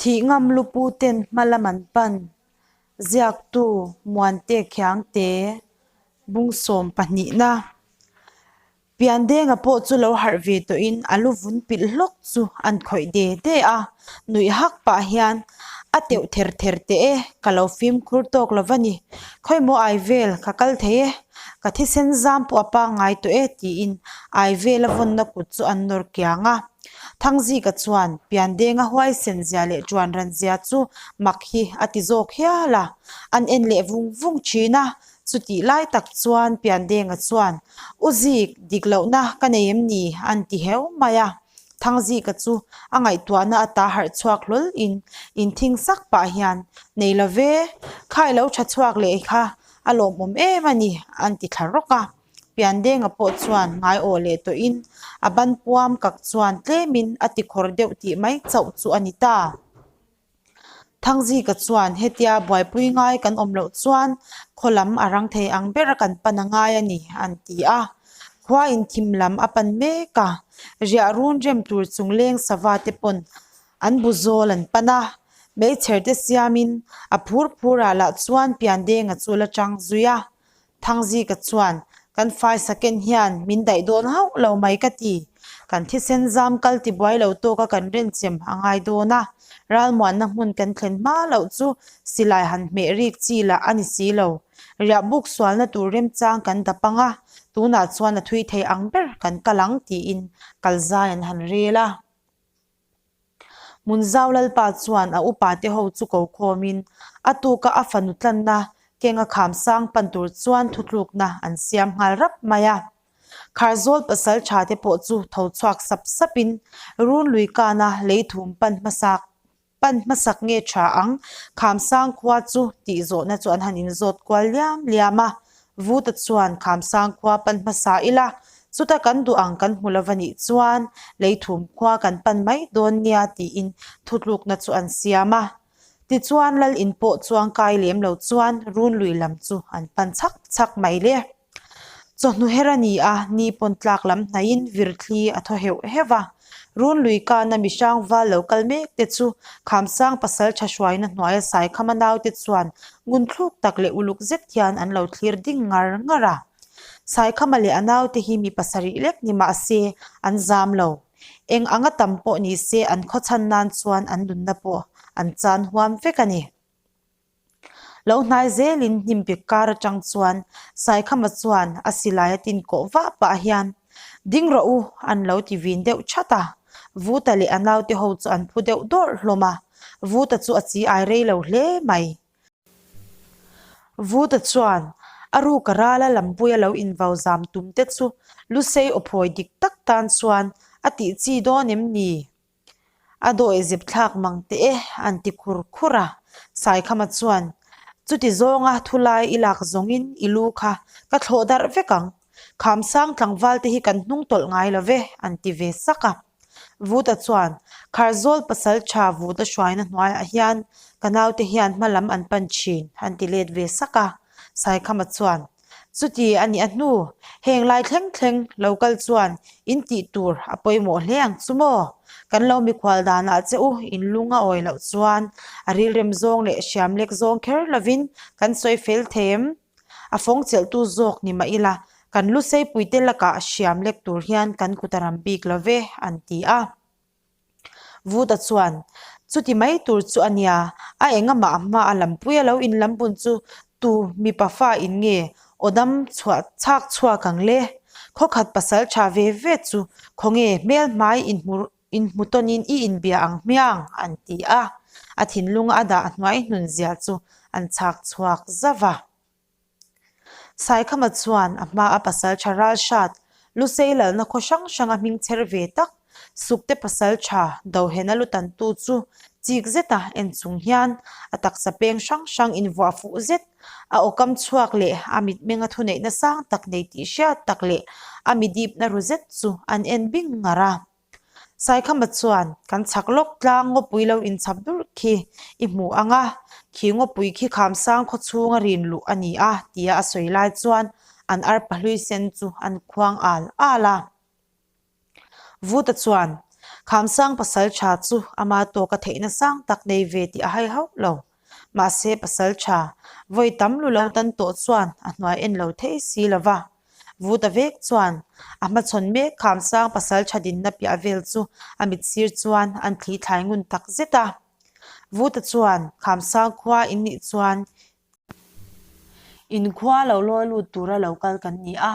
Thih ngam lupu ten hma lam an pan, ziaktu Muante Khiangte, Bungsawm pahnihna. Piandenga pawh chu lo harh ve tawhin a lu vun pilh hlawk chu an khawih de de a, nuih hak pah hian a teuh ther ther teh e, ka lo fimkhur tawk lo va ni, khawimaw ai vel ka kal thei e, ka thisen zam pawh a pangngai tawh e tiin ai vela vawnna kut chu an nawr kiang a. Thangzika chuan Piandenga huaisen zia leh ṭuan ran zia chu mak hi a ti zawk hial a, an en leh vung vung ṭhin a, chutih lai tak chuan Piandenga chuan, U Zik, dik lohna ka nei em ni? an ti heu mai a. Thangzika chu a ngaihtuahna ata harh chhuak hlawl in inthing sak pah hian, Nei lo ve, kha i lo ṭha chhuak leh kha a lawmawm em a ni, an ti thla rawk a. Piandenga pawh chuan ngai awh leh tawhin a ban puam kak chuan tlemin a ti khawr deuh tih mai chauh chu a ni ta. Thangzika chuan hetia buaipui ngai kan awm loh chuan khaw lam a rang thei ang bera kan pan a ngai a ni an ti a. Khua inthim lam a pan mek a, riah run rem tur chung leng sava te pawn an bu zawl an pan a, meichher te siamin a phur phurah lah chuan Piandenga chu la chang zui a. Thangzika chuan, Kan fai saken hian min daih dawn hauh lo mai ka ti. Kan thisen zam kal tibuai lo tawka kan renchem a ngai dawn a, ralmuanna hmun kan thlen hma loh chu silai han hmeh rik chi lah a ni si lo. Riah buk sualna tur remchang kan dap ang a, tunah chuan a thui thei ang ber kan kal ang tiin kalzai an han rel a. Hmunzau Lalpa chuan a upa te ho chu ko khawmin a tuka a fanu tlanna kenga kham sang pan tur chuan thutlukna an siam nghal rap mai a. Kharzawl pasal tha te pawh chu tho chhuak sap sapin Runlui kana lei thum pan hmasak pan hmasak nge tha ang Khamsang khua chu tih zawhna chu an han inzawt kual liam liam a. Vuta chuan Khamsang khua pan hmasa ila, chuta kan duh ang kan hmu lova nih chuan Leithum khua kan pan mai dawn nia tiin thutlukna chu an siam a. Tichuan Lal in pawh chuang kai lem lo chuan Runlui lam chu an pan chhak chhak mai le. Chawhnu her a ni a, ni pawn tlak lam hnaihin virthli a thaw heuh heuh a. Runlui kana mi hrang val lo kal mek te chu Khamsang pasal tha hruaina hnuaia Saikhama naute chuan ngunthluk tak leh uluk zet hian an lo thlir ding ngar ngar a. Saikhama leh a naute hi mi pasarih lek ni mah se an zam lo. Eng anga tam pawh ni se an khawchhan nan chuan an nunna pawh an chan huam vek a ni. Lo hnai zelin hnimpik kar atang chuan Saikhama chuan a silai a tin kawh vah pah hian, Ding rawh u, an lo ti vin deuh that a. Vuta leh a naute ho chu an phu deuh dawrh hlawm a, Vuta chu a chi ai rei lo hle mai. Vuta chuan a ruka rala lampuia lo invau zam tum te chu Lusei awphawi dik tak tan chuan a tih chi dawn em ni? A dawih zep thlak mang teh e, an ti khur khur a. Saikhama chuan, Chuti zawnga thulai i lak zawngin i lu kha ka thlawh darh vek ang. Khamsang tlangval te hi kan hnung tawlh ngai lo ve, an ti ve sak a. Vuta chuan, Kharzawl pasal tha Vuta hruaina hnuaiah hian ka naute hian hma lam an pan thin, an ti let ve sak a. Saikhama chuan, Chuti a nih a hnu, heng lai thleng thleng lo kal chuan in tih tur a pawimawh hle ang chu maw? Kan lo mikhual danah che u in lung a awi loh chuan a rilrem zawng leh hriam lek zawng kher lovin kan sawi fel thei em? A fawng chelhtu zawk ni mah ila, kan lu seipuite lakah hriam lek tur hian kan kut a ram bik lo ve, an ti a. Vuta chuan, Chuti mai tur chu a nia, a eng amah hma a lampui a lo inlambun chu tu mipa fa in nge aw dam chhuah chhak chhuak ang le? Khawkhat pasal tha ve ve chu khawnge hmel hmai inhmu inhmu tawnin i inbia ang hmiang? an ti a, a thinlunga a dah hnuai hnun zia chu an chhak chhuak zauh a. Saikhama chuan a hma a pasal tha ral hrat, Lusei lalna khaw hrang hranga hming chher ve tak, Sukte pasal tha Dohena lu tantu chu chik zeta en chung hian a taksa peng hrang hrang invuah fuh zet, a awkam chhuak leh a mitmenga thuneihna sang tak nei tih hriat tak leh a midipna ru zet chu an en bing ngar a. Saikhama chuan, Kan chhak lawk tlang ngawpui lo inchhap durh khi i hmu ang a, khi ngawpui khi Khamsang khaw chhunga rin luh a ni a, tia a sawi lai chuan an arpa hlui sen chu an khuang al al a. Vuta chuan, Khamsang pasalṭha chu ama tawka theihna sang tak nei ve tih a hai hauh lo. Mahse pasalṭha vawi tam lu lo tan tawh chuan a hnuai en lo thei si lo va. Vuta vek chuan a hmachhawn mek Khamsang pasalṭha dinna piah vel chu a mit sir chuan an thli thlai ngun tak zet a. Vuta chuan Khamsang khua in nih chuan Inkhua lo lawi lut tura lo kal kan ni a,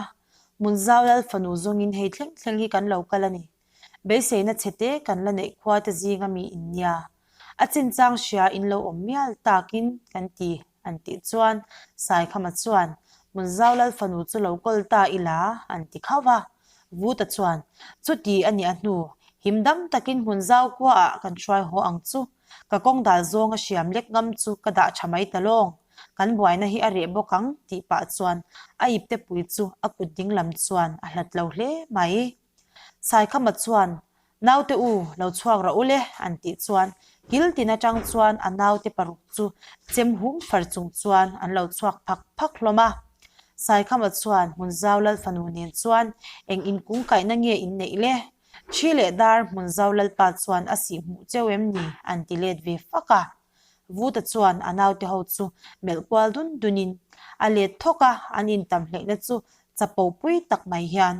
Hmunzau Lal fanu zawngin hei thleng thleng hi kan lo kal a ni. Beiseina chhete kan la neih khua te zinga mi in nia. A chinchang hria in lo awm mial takin kan ti an tih chuan Saikhama chuan Hmunzau Lal fanu chu lo kawl ta ila an ti khauh a. Vuta chuan chuti a nih a hnu him dam takin Hmunzau khuaah kan hruai haw ang chu. Ka kawng dal zawng a hriam lek ngam chu ka dah tha mai ta lawng. Kan buaina hi a reh bawk ang tih pah chuan a ipte pui chu a kut ding lam chuan a hlat lo hle mai. Saikhama chuan, Naute u, lo chhuak rawh u le, an tih chuan kil tin atang chuan a naute paruk chu chem hum far chung chuan an lo chhuak phak phak hlawm a. Saikhama chuan Hmunzau Lal fanu nen chuan eng inkungkaihna nge in neih le? Thi leh dar hmun zau lalpa chuan a sih hmuh cheu em ni? an ti let ve fak a. Vuta chuan a naute ho chu melh kual dun dunin a let thawk a, an intam hleihna chu chapo pui tak mai hian,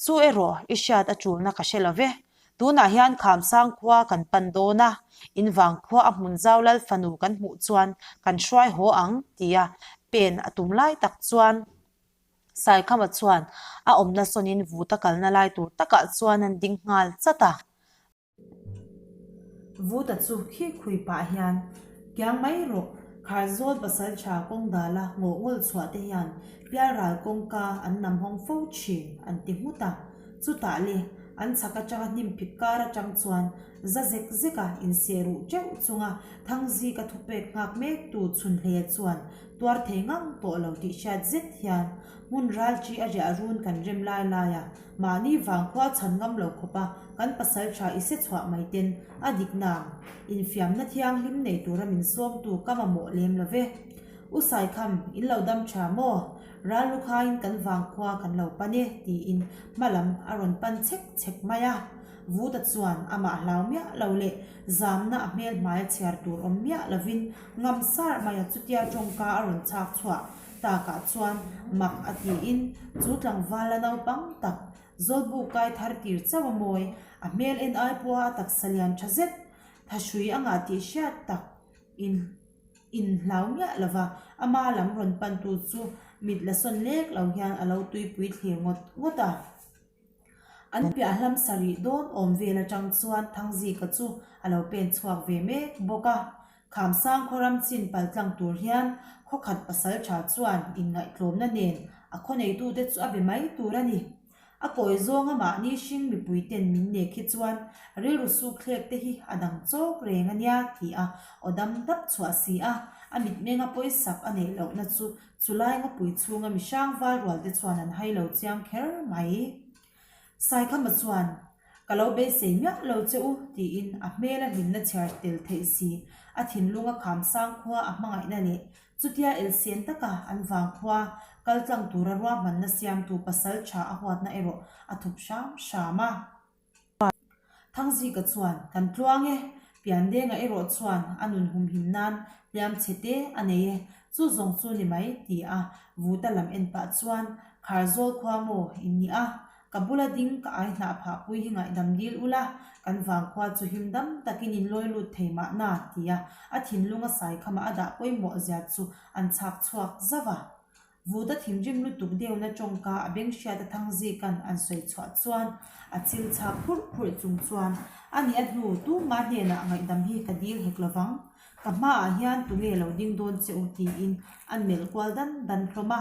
Chu erawh i hriat a tulna ka hre lo ve. Tunah hian Khamsang khua kan pan dawn a, in vang khua a hmun zau lal fanu kan hmuh chuan kan hruai haw ang, tia pen a tum lai tak chuan Saikhama chuan a awmna sawnin vuta kalna lai tur takah chuan an ding nghal chat a. Vuta chu khi khui pah hian, Kiang mai rawh, Kharzawl pasaltha kawng dala ngawh ngawl chhuah te hian pialral kawngka an nam hawng fo thin, an ti nghut a. Chutah le, an chhak atanga hnim phip kar atang chuan za zek zeka inseh ruh teuh chunga Thangzika thupek nghak mektu Chhunhleia chuan Tuar thei ngang tawh lo tih hriat zet hian hmun ral chi a riah run kan rem lai lai a, mahni vangkhua chhan ngam lo khawp a kan pasal tha i se chhuah mai ten a dik nang. Infiamna thianghlim nei tura min sawmtu ka mamawh lem lo ve. U Saikham, in lo dam tha maw? Ral lukhaiin kan vangkhua kan lo pan e, tiin hma lam a rawn pan chhek chhek mai a. Vuta chuan amah hlau miah lo leh zamna a hmel hmai a chhiar tur awm miah lovin Ngam sar maia chutia tawngka a rawn chhak chhuah takah chuan mak a tiin chu tlangval a naupang tak Zawlbuk kai thar tir chauh a mawi, a hmel en ai pawha a taksa lian tha zet, tha hrui a ngah tih hriat tak in inhlau miah lova ama lam rawn pantu chu mit la sawn lek lo hian a lo tuipui thlir ngawt ngawt a. An piah hlam sarih dawn awm vel atang chuan Thangzika chu a lo pen chhuak ve mek bawk a. Khamsang khaw ram chin pal tlang tur hian khaw khat pasal tha chuan inngaihtlawmna nen a khaw neitute chu a be mai tur a ni. A kawi zawnga mahni hring mipui ten min nek hi chuan rilru suk thlek te hi a dang chawk reng a nia ti a aw dam dap chhuah si a, a mitmenga pawisak a neih lohna chu Chulai ngawpui chhunga mi hrang val rual te chuan an hai lo chiang kher mai. Saikhama chuan, Ka lo beisei miah lo che u, tiin a hmel a hlimna chhiar tel theih si, a thinlunga kham sang khua a hmangaihna leh chutia elsen taka an vang khua kal tlang tura ruahmanna siamtu pasal tha a huatna erawh a thup hram hram a. Thangzika chuan, Kan tluang e, Piandenga erawh chuan a nun humhim nan hliam chhe te a nei e, chu zawng chu ni mai, ti a Vuta lam en pah chuan, Kharzawl khua maw in ni a, ka bula ding ka ai hnah phah pui hi ngaihdam dil ula, kan vangkhua chu him dam takin in lawi lut thei mahna, ti a a thinlunga saikhama a dah pawimawh zia chu an chhak chhuak zauh a. Vuta thinrim lutuk deuhna tawngka a beng hriat a thang zika'n an sawi chhuah chuan a chil chhak phurh phurh chung chuan a nih a hnu tumah hnenah ngaihdam hi ka dil hek lovang, ka hmaah hian tunge lo ding dawn che u tiin an melh kual dan dan hlawm a.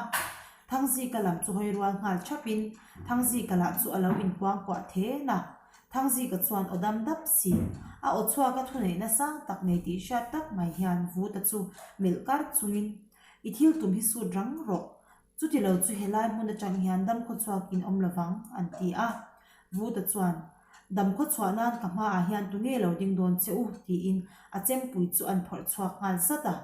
Thangzika lam chu hawi rual nghal thapin Thangzika lah chu a lo inkuangkuah then a. Thangzika chuan aw dam dap si, a aw chhuaka thuneihna sang tak nei tih hriat tak mai hian Vuta chu melh kar chungin I thil tum hi sut rang rawh. Chuti lo chu helai hmun atang hian dam khawchhuak in awm lovang, an ti a. Vuta chuan, Dam khawchhuah nan ka hmaah hian tunge lo ding dawn che u? tiin a chempui chu an phawrh chhuak nghal zat a.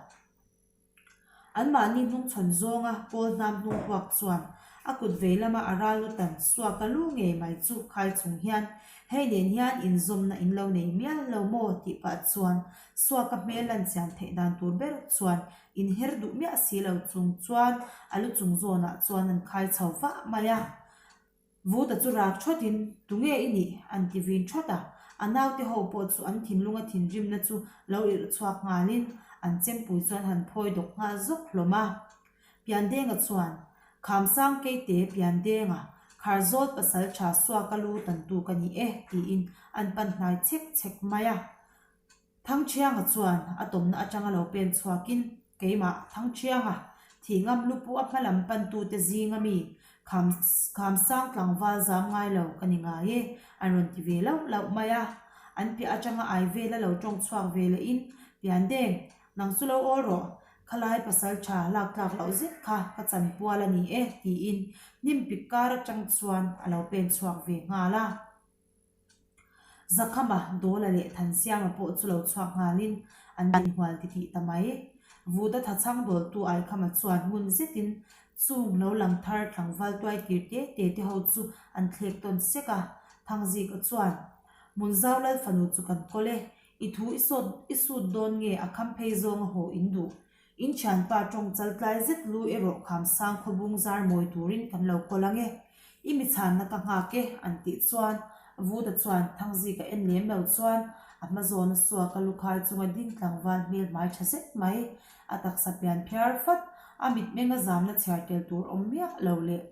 Anmahni hnungchhawn zawnga kawl hnam hnung huak chuan a kut vei lama a ral lu tan suak a lu ngei mai chu khai chung hian hei nen hian inzawmna in lo nei mial lo maw tih pah chuan suaka hmel lan chian theih dan tur ber chuan inher duh miah si lo chung chuan a lu chung zawnah chuan an khai chho vah mai a. Vuta chu rak thawtin, Tunge i nih? an ti vin thawt a. A naute ho pawh chu an thinlunga thinrimna chu lo irh chhuak nghalin an chempui chuan han phawi dawk nghal zawk hlawm a. Piandenga chuan, Khamsang Keite Piandenga, Kharzawl pasal tha suaka lu tantu ka ni e, tiin an pan hnai chek chek mai a. Thangṭhianga chuan a tawmna aṭanga lo pen chhuakin, Keimah, Thangṭhianga, thih ngam lupu a hma lam pantute zinga mi kham khamsang tlangval zam ngai lo ka ni ngai e, an rawn ti ve lauh lauh mai a. An piah aṭanga ai vela lo ṭawng chhuak ve lehin, Piandeng, nang chu lo awl rawh, khalai pasal ṭha lak tlak loh zet kha ka chanpual a ni e, tiin hnim pik kar aṭang chuan a lo pen chhuak ve nghal a. Zakhama, Dawla leh Thansiama pawh chu lo chhuak nghalin an inhual titih ta mai. Vuta thachhang dawltu Aikhama chuan ngun zetin chung lo lang thar tlangval tuai tir te te te ho chu an thlek tawn sek a. Thangzika chuan, Hmunzau Lal fanu chu kan kawl e, i thu i sawt i sut dawn nge a kham phei zawnga haw in duh. In thianpa tawng chal tlai zet lu erawh kham sang khawbung zar mawi turin kan lo kawl ang e. I mi chhanna ka nghak e, an tih chuan Vuta chuan Thangzika en lem lo chuan a hma zawna suaka lukhai chunga ding tlangval hmel hmai tha zet mai, a taksa pian phiar fat, a mitmenga zamna chhiar tel tur awm miah lo leh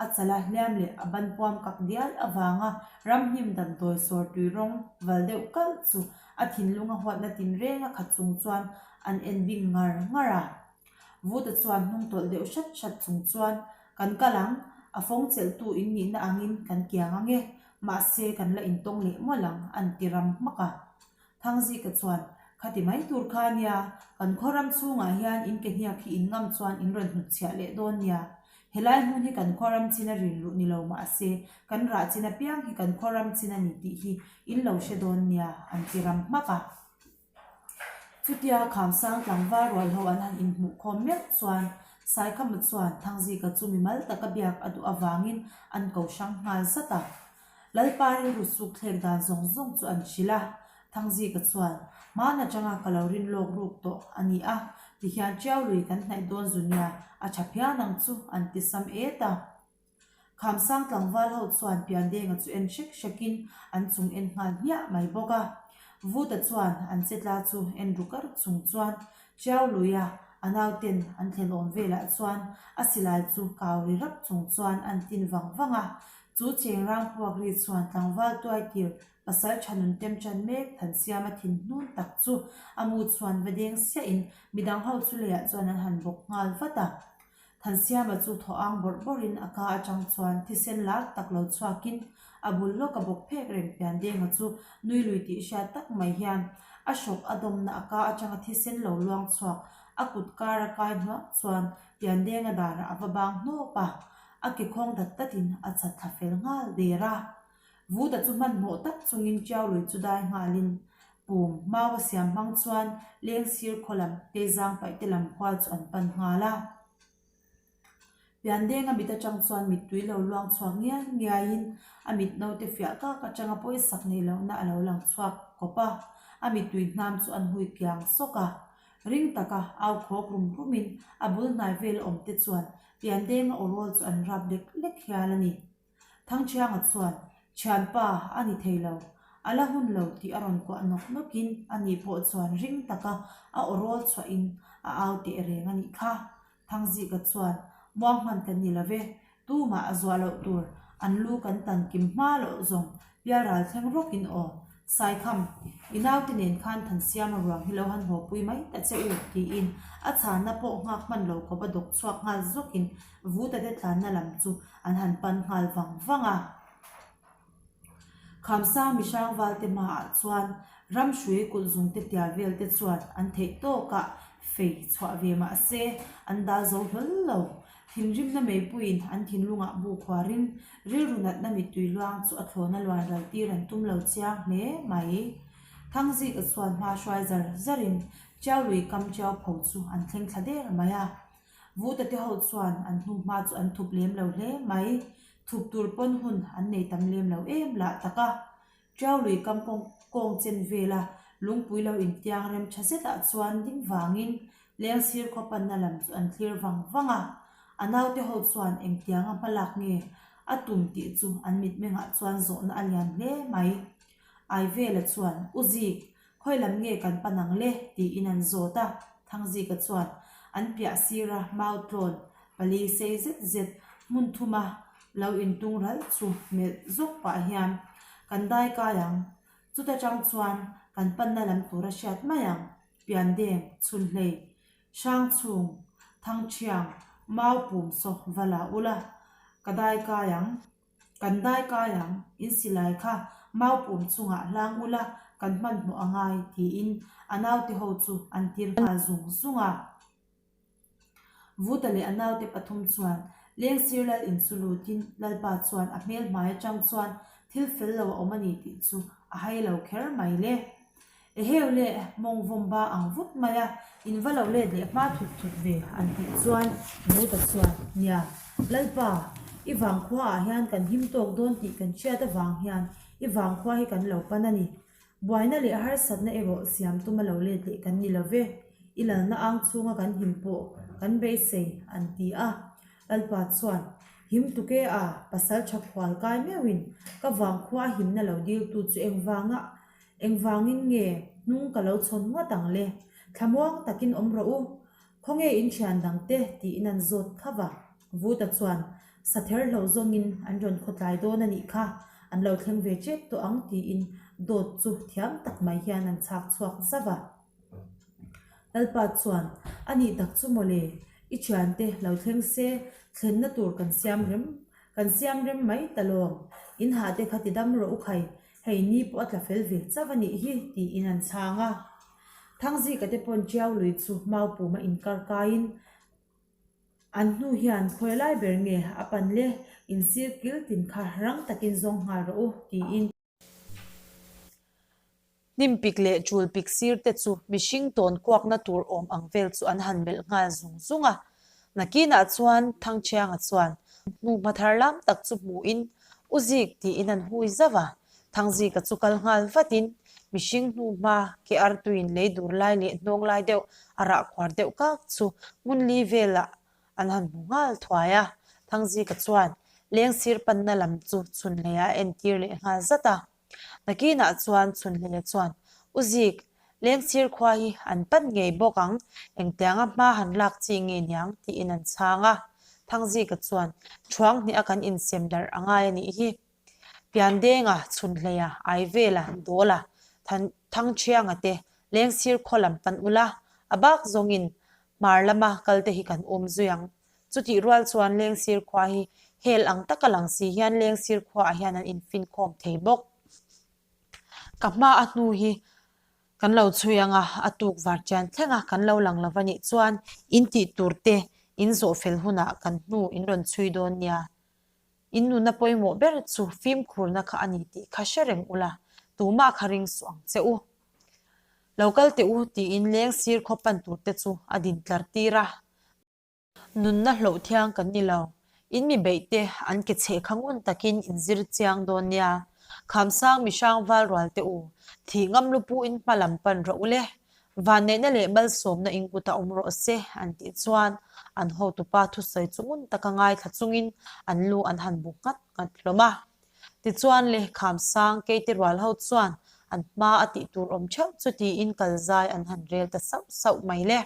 a chala hliam leh a ban puam kak dial avanga ramhnim damdawi sawr tui rawng val deuh kalh chu a thinlunga huatna tinreng a khat chung chuan an en bing ngar ngar a. Vuta chuan hnung tawlh deuh hrat hrat chung chuan, Kan kal ang, a fawng chelhtu in nihna angin kan kiang ang e, mahse kan la intawng leh mual ang, an ti ram hmak a. Thangzika chuan, Khati mai tur kha a nia, kan khaw ram chhungah hian in ke hniak hi in ngam chuan in rawn hnutchhiah leh dawn nia. Helai hmun hi kan khaw ram chin a rin luh ni lo mahse kan rah chin apiang hi kan khaw ram chin a ni tih hi in lo hre dawn nia, an ti ram hmak a. Chutia Khamsang tlangval rual ho an han inhmuh khawm meuh chuan Saikhama chuan Thangzika chu mimal taka biak a duh avangin an ko hrang nghal zat a. Lalpa rilru suk thlek dan zawng zawng chu an hrilh a, Thangzika chuan, Hmaan atanga ka lo rin lawk ruk tawh a ni a, tihian Tiau lui kan hnaih dawn zu nia, a tha phian ang chu, an ti sam et a. Khamsang tlangval ho chuan Piandenga chu en hrek hrekin an chung en nghal hmiah mai bawk a. Vuta chuan an chetla chu en ru kar chung chuan Tiau luia a nauten an thlen awm velah chuan a silai chu kau ri rap chung chuan an tin vang vang a. Chu chengrang puak ri chuan tlangval tuai tir pasal tha nun tem tan mek Thansiama thin hnun tak chu a mu chuan va deng siahin midang ho chu leiah chuan an han bawk nghal vat a. Thansiama chu thaw ang bawrh bawrhin a ka atang chuan thisen lar tak lo chhuakin a bul lawk a bawk phek reng Piandenga chu nui lui tih hriat tak mai hian a hrawk a dawmna a ka atanga thisen lo luang chhuak a kut kar a kai hnuak chuan Piandenga darah a va bang hnawp a, a ke khawng dat datin a chat thla fel nghal der a. Vuta chu hmanhmawh tak chungin Tiau lui chu dai nghalin pum mau a siam hmang chuan leng sir khaw lam Keizang paih te lam khua chu an pan nghal a. Piandenga mit atang chuan mittui lo luang chhuak ngiai ngiaiin a mit naute fiah kak atanga pawisak neih lohna a lo lang chhuak kawp a, a mittui hnam chu an hui kiang sawk a. Ring taka au khawk rum rumin a bul hnai vel awm te chuan Piandenga aw rawl chu an rap lek lek hial a ni. Thangṭhianga chuan, Thianpa, a ni thei lo. A la hun lo tih a rawn kuah nawk nawkin ani pawh chuan ring taka a aw rawl chhuahin a au teh reng a nih kha. Thangzika chuan, Muang hman kan ni lo ve. Tumah a zuah loh tur an lu kan tan kim hma loh zawng pialral thleng rawkin aw. Saikham, i naute nen khan Thansiama ruang hi lo han hawpui mai ta che u, tiin a chhanna pawh nghak hman lo khawp a dawk chhuak nghal zawkin Vuta te tlanna lam chu an han pan nghal vang vang a. Khamsang mihrang valte hmaah chuan ramhrui kulh zung te tial vel te chuan an theih tawkah fei chhuah ve mah se an dal zo hlawl lo. Thinrimna meipuiin an thinlungah bu khuarin rilru natna mittui luang chu a thlawna luan ral tir an tum lo chiang hle mai. Thangzika chuan hma hruai zar zarin Tiau lui kam Tiau pho chu an thleng thla der mai a. Vuta te ho chuan an hnuhma chu an thup lem lo hle mai. Thup tur pawn hun an nei tam lem lo em lah tak a. Tiau lui kam kawng kawng chen vela lungpui lo intiang rem tha zetah chuan ding vangin Lengsir khaw panna lam chu an thlir vang vang a. A naute ho chuan engtianga hmalak nge a tum tih chu an mitmengah chuan zawhna a lian hle mai. Aivela chuan, U Zik, khawi lam nge kan pan ang le? tiin an zawt a. Thangzika chuan an piah sira mau tlawn pali sei zet zet hmun thuma lo intung ralh chu melh zawk pah hian, Kan dai kai ang, chuta tang chuan kan panna lam tur a hriat mai ang, Piandeng, Chhunhlei, Hrangchhung, Thangṭhiang, Mau pum saw va la ula, ka dai kai ang. Kan dai kai ang, in silai kha mau pum chungah hlang ula kan hmanhmawh a ngai, tiin a naute ho chu an tir nghal zung zung a. Vuta leh a naute pathum chuan Lengsir lal in chu lutin Lalpa chuan a hmel hmai atang chuan thil fel lo a awm a ni tih chu a hai lo kher mai le. Eheu leh mawng vawm ba ang vut mai a, in va lo let leh hma thut thut ve an tih chuan Buddha chuan, Nia, Lalpa, i vangkhua ah hian kan him tawk dawn tih kan hriat avang hian i vangkhua hi kan lo pan a ni. Buaina leh harsatna erawh siam tuma lo let leh kan ni lo ve, i lalna ang chhunga kan him pawh kan beisei an ti a. Lalpa chuan, Him tuke a, pasal tha khual kai meuhin ka vangkhua a himna lo diltu chu engvanga Engvangin nge hnung ka lo chhawn ngawt ang le? Thlamuang takin awm rawh u. Khawnge in thian dang te? tiin an zawt khauh a. Vuta chuan, Sather hlo zawngin an rawn khawtlai dawn a nih kha, an lo thleng ve tep tawh ang tiin dawt chu thiam tak mai hian an chhak chhuak zauh a. Lalpa chuan, A nih tak chu mawle, i thiante lo thleng se, thlenna tur kan siam rem kan siam rem mai ta lawm. In hah te kha ti dam rawh u khai, hei ni pawh a tla fel ve chauh a nih hi, tiin an chhang a. Thangzika te pawn Tiau lui chu mau puma inkar kaiin an hnu hian khawi lai ber nge a pan le, insir kil tin kha rang takin zawng nghal rawh u, tiin. Hnim pik leh tul pik sir te chu mihring tawn kuakna tur awm ang vel chu an han melh nghal zung zung a. Nakinah chuan Thangṭhianga chuan hnuhma thar lam tak chu hmuhin U Zik tiin an hui zauh a. Thangzika chu kal nghal vatin mihring hnuhma ke artuiin lei dur lai leh hnawng lai deuh a rah khuar deuh kak chu hmun li velah An han hmu nghal thuai a, Thangzika chuan Lengsir panna lam chu Chhunhleia a entir leh nghal zat a. Nakinah chuan Chhunhleia chuan, U Zik, Lengsir khua hi an pan ngei bawk ang, engtianga hma han lak chi nge niang? tiin an chhang a. Thangzika chuan, Thuang hnih a kan insem darh a ngai a nih hi. Piandenga, Chhunhleia, Aivela, Dawla, Thangṭhianga te Lengsir khaw lam pan ula, a bak zawngin Hmar lama kalte hi kan awm zui ang. Chutih rual chuan Lengsir khua hi hel ang taka lang si hian Lengsir khuaah hian an infinkhawm thei bawk. Ka hma a hnu hi kan lo chhui ang a, a tuk var chian thleng a kan lo lang lo va nih chuan in tih tur te in zawh fel hunah kan hnu in rawn chhui dawn nia. In nuna pawimawh ber chu fimkhurna kha a ni tih kha hre reng ula, tumah kha ring suh ang che u. Lo kal teh u tiin leng sir khaw pan tur te chu a din tlar tir a. Nunna hlauh thiang kan ni lo. In mi beih te an ke chheh kha ngun takin in zir chiang dawn nia. Khamsang mihrang val rual te u, thih ngam lu pu in hma lam pan rawh u le. Vanneihna leh malsawmna in kut a awm rawh se an tih chuan an hotupa thusawi chu ngun taka ngaithla chungin an lu an han bu nghat nghat hlawm a. Tichuan le Khamsang keite rual ho chuan an hma a tih tur awm theuh chu tiin kal zai an han rel ta sauh sauh mai le.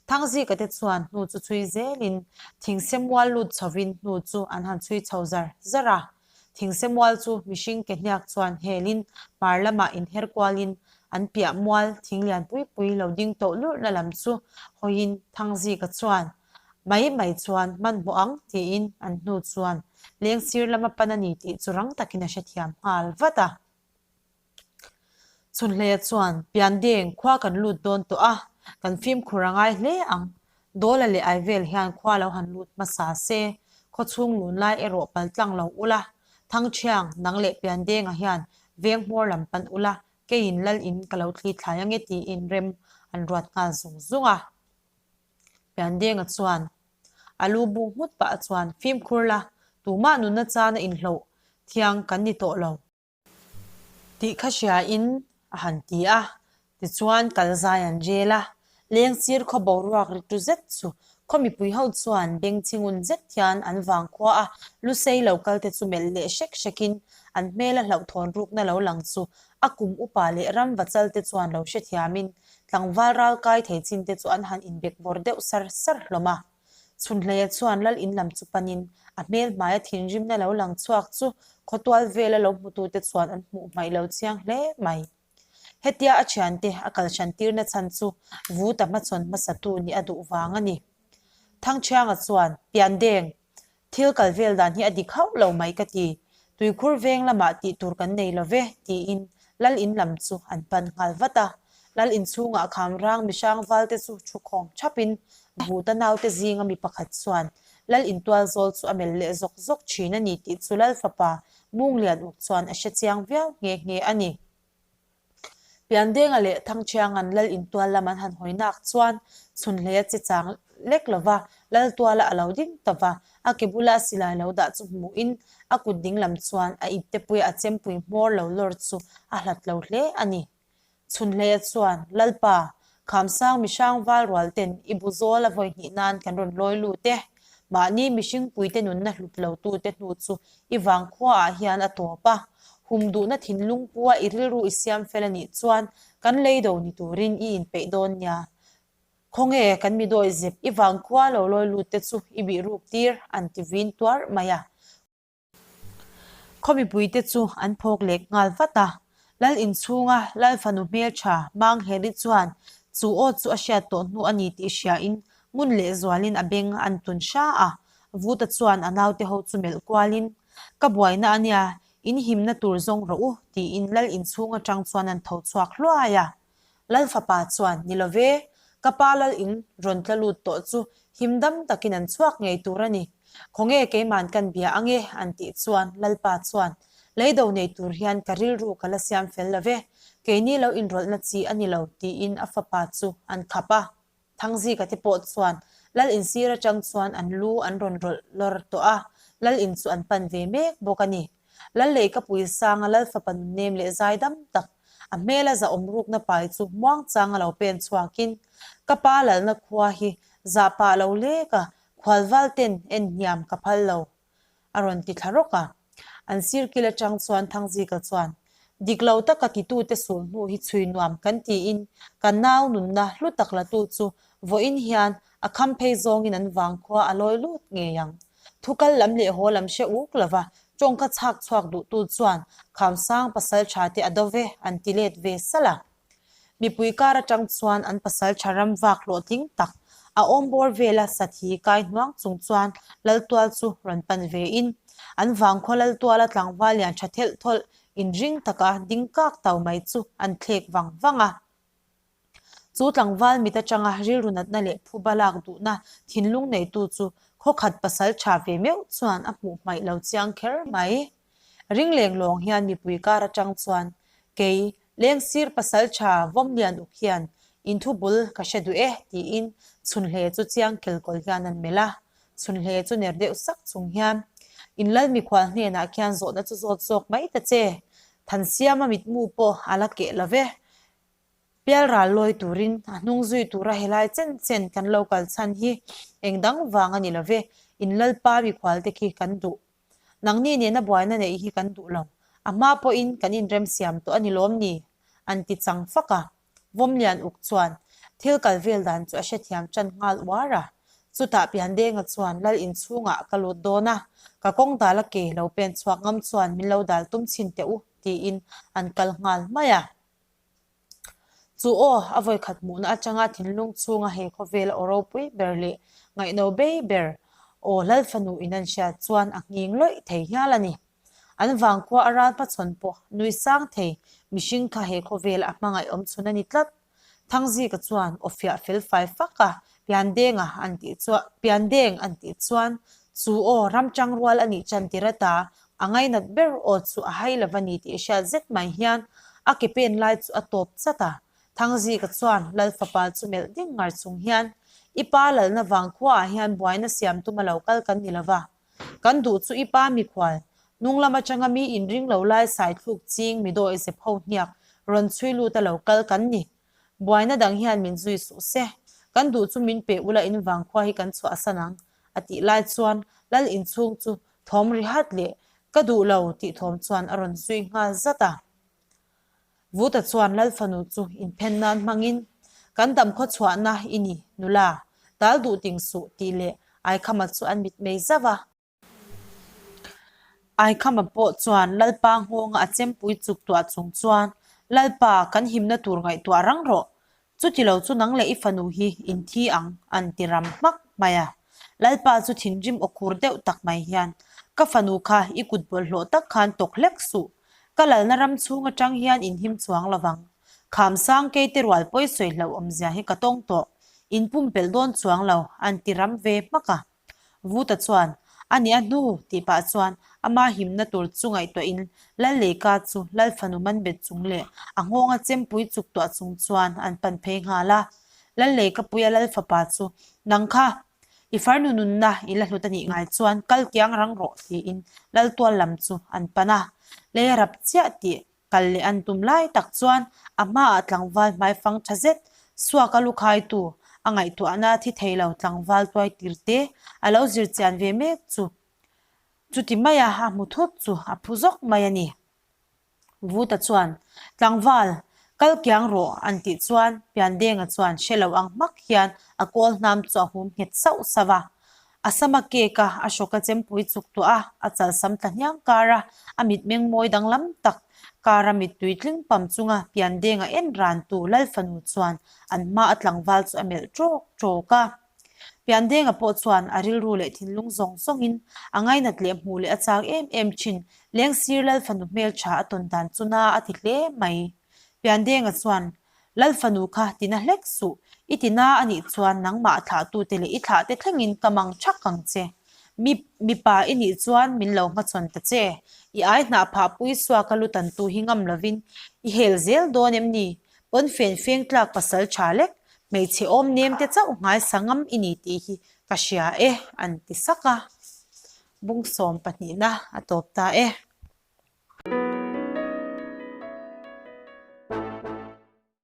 Thangzika te chuan hnu chu chhui zelin thingse mual lut chhovin hnu chu an han chhui chho zar zar a. Thingse mual chu mihring ke hniak chuan helin hmar lamah inher kualin an piah mual thing lian pui pui lo ding tawh lurhna lam chu hawiin Thangzika chuan Mai mai chuan hmanhmawh ang tiin an hnu chuan lengsir lama pan a ni tih chu rang takin a hrethiam nghal vat a. Chhunhleia chuan, Piandeng, khua kan lut dawn tawh a, kan fimkhur a ngai hle ang. Dawla leh Aivel hian khua lo han lut hmasa se, khawchhung lun lai erawh paltlang lo ula, Thangṭhiang, nang leh Piandenga hian veng hmawr lam pan ula, keiin lal in ka lo thli thlai ange tiin rem an ruat nghal zung zung a. Piandenga chuan. A lu bu nghut pah chuan fimkhur la, tumah nunna chana inhloh thiang kan ni tawh lo. Tih kha hria in a han ti a, tichuan kal zai an rel a, lengchir khaw boruak ri tu zet chu khaw mipui ho chuan beng chingun zet hian an vang khua a, lusei lo kal te chu melh leh hrek hrek in an hmela hlauhthawn rukna lo lang chu a kum upa leh ram vachal te chuan lo hrethiam in tlangval ral kai thei chin te chu an han inbek bawr deuh sar sar hlawm a. Chhunhleia chuan lal in lam chu panin a hmel hmaia thinrimna lo lang chhuak chu khawtual vela lo hmutute chuan an hmuh hmaih lo chiang hle mai. Hetia a thiante a kal hran tirna chhan chu Vuta hmachhawn hmasatu nih a duh vang a ni. Thangthianga chuan, Piandeng, Thil kal vel dan hi a dik hauh lo mai ka ti. Tuikhur veng lamah tih tur kan nei lo ve, tiin Lal in lam chu an pan nghal vat a. Lal in chhungah kham rang mihrang valte chu thu khawm thapin Vuta naute zinga mi pakhat chuan Lal in tual zawl chu a melh leh zawk zawk thin a ni tih chu Lal fapa Munglian uk chuan a hre chiang viau nghe nghe a ni. Piandenga leh Thangṭhianga'n Lal intual lam an han hawi nak chuan chhunhlei a che chang lek lo va, Lal tuala a lo ding ta va, a ke bula a silai lo dah chu hmuhin a kut ding lam chuan a iptepuia a chempui hmawr lo lawr chu a hlat lo hle a ni. Chhunhleia chuan, Lalpa, Khamsang mihrang val rual ten i bu zawl a vawi hnih nan kan rawn lawi lut e. Mahni mihring puite nunna hlut lo tute hnu chu i vang khua ah hian a tawp a. Hum duhna thinlung pua i rilru i siam fel a nih chuan kan lei do ni turin i inpeih dawn nia. Khawnge kan mi dawi zep i vang khua lo lawi lut te chu i bih ruk tir an ti vin tuar mai a. Khaw mipuite chu an phawk leh nghal vat a, Lal inchhunga Lal fanu hmeltha Mangheri chuan chu aw chu a hriat tawh hnu a ni tih hriain ngun leh zualin a beng an tun hra a, Vuta chuan a naute ho chu melh kualin, Ka buaina a nia, in himna tur zawng rawh u, tiin Lal inchhung atang chuan an tho chhuak hluai a. Lal fapa chuan, Ni lo ve, ka pa lal in rawn tla lut tawh chu him dam takin an chhuak ngei tur a ni. Khawnge keiman kan bia ange? an tih chuan Lalpa chuan, Leido nei tur hian ka rilru ka la siam fel lo ve, keini lo inrawlhna chi a ni lo, tiin a fapa chu an khap a. Thangzika te pawh chuan Lal in sir atang chuan an lu an rawn rawlh lawr tawh a, Lal in chu an pan ve mek bawk a ni. Lal Leikapui sanga Lal fapa nunnem leh zai dam tak, a hmela zahawm rukna pai chu muangchanga lo pen chhuakin, Ka pa lalna khua hi zah pah lo lek a, khualval ten en hniam ka phal lo, a rawn ti thla rawk a. An sir kil atang chuan Thangzika chuan, Dik lo taka titute sul hnu hi chhui nuam kan tiin kan nau nunna hlu tak latu chu vawiin hian a kham phei zawngin an vangkhua a lawi lut ngei ang. Thu kal lam leh haw lam hre uk lova tawngka chhak chhuak duhtu chuan Khamsang pasal tha te a do ve an ti let ve salh a. Mipui kar atang chuan an pasal tha ram vak hlawhtling tak a awm bawr vela sathi kai hnuang chung chuan Laltual chu rawn pan ve in an vangkhaw Laltuala tlangval lian tha thelh thawlh inring taka ding kak tau mai chu an thlek vang vang a. Chu tlangval mit atanga rilru natna leh phuba lak duhna thinlung neitu chu khawkhat pasal tha ve meuh chuan a hmuh hmaih lo chiang kher mai. Ring leng lawng hian mipui kar atang chuan kei Lengsir pasal tha Vawmlian uk hian in thu bul ka hre duh e tiin Chhunhle chu chiang kelkawl hian an melh a. Chhunhle chu ner deuh sak chung hian in lal mikhual hnenah khian zawhna chu zawt zawk mai ta che. Thansiama mitmu pawh a la keh lo ve. Pialral lawi turin a hnung zui tura helai chen chen kan lo kal chhan hi eng dang vang a ni lo ve, in lalpa mikhual te khi kan duh. Nangni nena buaina neih hi kan duh lo, a hma pawhin kan inremsiam tawh a ni lawm ni? an ti chang fak a. Vawmlian uk chuan thil kal vel dan chu a hrethiam tan nghal uar a. Chutah Piandenga chuan lal inchhungah ka lut dawn a, ka kawng dal a ke lo pen chhuak ngam chuan min lo dal tum chhin teh u tiin an kal nghal mai a. Chu aw, a vawikhat hmuhna atanga thinlung chhunga he khawvela aw ropui ber leh ngaihno bei ber aw Lalfanu in an hriat chuan a nghing lawih thei hial a ni. An vangkhua a ral hmachhawn pawh nui sang thei mihring kha he khawvela a hmangaih awm chhun a ni tlat. Thangzika chuan aw fiah fel fai fak a, Piandenga an tih chuan Piandeng an tih chuan chu aw ramchang rual a nih chan tir ata a ngainat ber aw chu a hai lova ni tih hriat zet mai hian a ke pen lai chu a tawp chat a. Thangzika chuan Lal fapa chu melh ding ngar chung hian. I pa lalna vang khuaah hian buaina siam tuma lo kal kan ni lova. Kan duh chu i pa mikhual, hnung lam atanga mi inring lo lai saithluk ching mi dawihzep ho hniak rawn chhui luta lo kal kan ni. Buaina dang hian min zui suh se. Kan duh chu min pe ula in vangkhua hi kan chhuahsan ang, a tih lai chuan lal inchhung chu thawm ri hat leh ka duh lo tih thawm chuan a rawn zui nghal zat a. Vuta chuan lal fanu chu inphen nan hmangin, Kan dam khaw chhuahna i ni, nula, tal duh ting suh tih leh Aikhama chu an mitmei zauh a. Aikhama pawh chuan Lalpa nghawnga a chempui chuk tuah chung chuan, Lalpa, kan himna tur ngaihtuah rang rawh. Chuti lo chu nang leh i fanu hi in thi ang, an ti ram hmak mai a. Lalpa chu thinrim aw khur deuh tak mai hian, Ka fanu kha i kut bawlhhlawh tak khan tawk hlek suh. Ka lalna ram chhung atang hian in him chuang lo vang. Khamsang keite rual pawi sawi hlauh awmzia hi ka tawng tawh. In pumpelh dawn chuang lo, an ti ram ve hmak a. Vuta chuan, A nih a hnu, tih pah chuan ama himna tur chu ngaihtuahin Lalleika chu Lalfanu man bet chung leh a nghawnga chempui chuk tuah chung chuan an pan phei nghal a. Lalleika puia Lalfapa chu, Nang kha, i farnu nunna i la hlut a nih ngai chuan kal kiang rang rawh, tiin Laltual lam chu an pan a. Lei a rap chiah tih Kal leh an tum lai tak chuan a hmaah tlangval hmaifang tha zet, suak a lu khaitu, a ngaihtuahna thi thei lo tlangval tuai tir te a lo zir chian ve mek chu chuti maia a hmu thut chu a phu zawk mai a ni. Vuta chuan, Tlangval, kal kiang rawh an tih chuan Piandenga chuan hre lo ang hmak hian a kawl hnam chu a hum nghet sauh sauh a. A sama cake a, a hrawk a chempui chuk tuah a, a chalsam tla hniang kar a, a mitmeng mawi danglam tak kar a mittui tling pam chunga piandenga en ran tu Lalfanu chuan an hma a tlangval chu a melh ṭawk ṭawk a. Piandenga pawh chuan a rilru leh thinlung zawng zawngin a ngainat leh hmuh leh a chak em em thin Lengsir Lalfanu hmeltha a tawn dan chu na a ti hle mai. Piandenga chuan Lalfanu kha tina hlek suh, i tina a nih chuan nangmah thlahtute leh i thlahte thlengin ka mang thak ang che. Mi, mipa i nih chuan min lo hmachhawn ta che. I ai hnah phah pui suaka lu tantu hi ngam lovin i hel zel dawn em ni? Pawnfen feng tlak pasal tha lek, hmeichhe awm nem te chauh nghaisa ngam i ni tih hi ka hria e, an ti sak a. Bung sawm pahnihna a tawp ta e.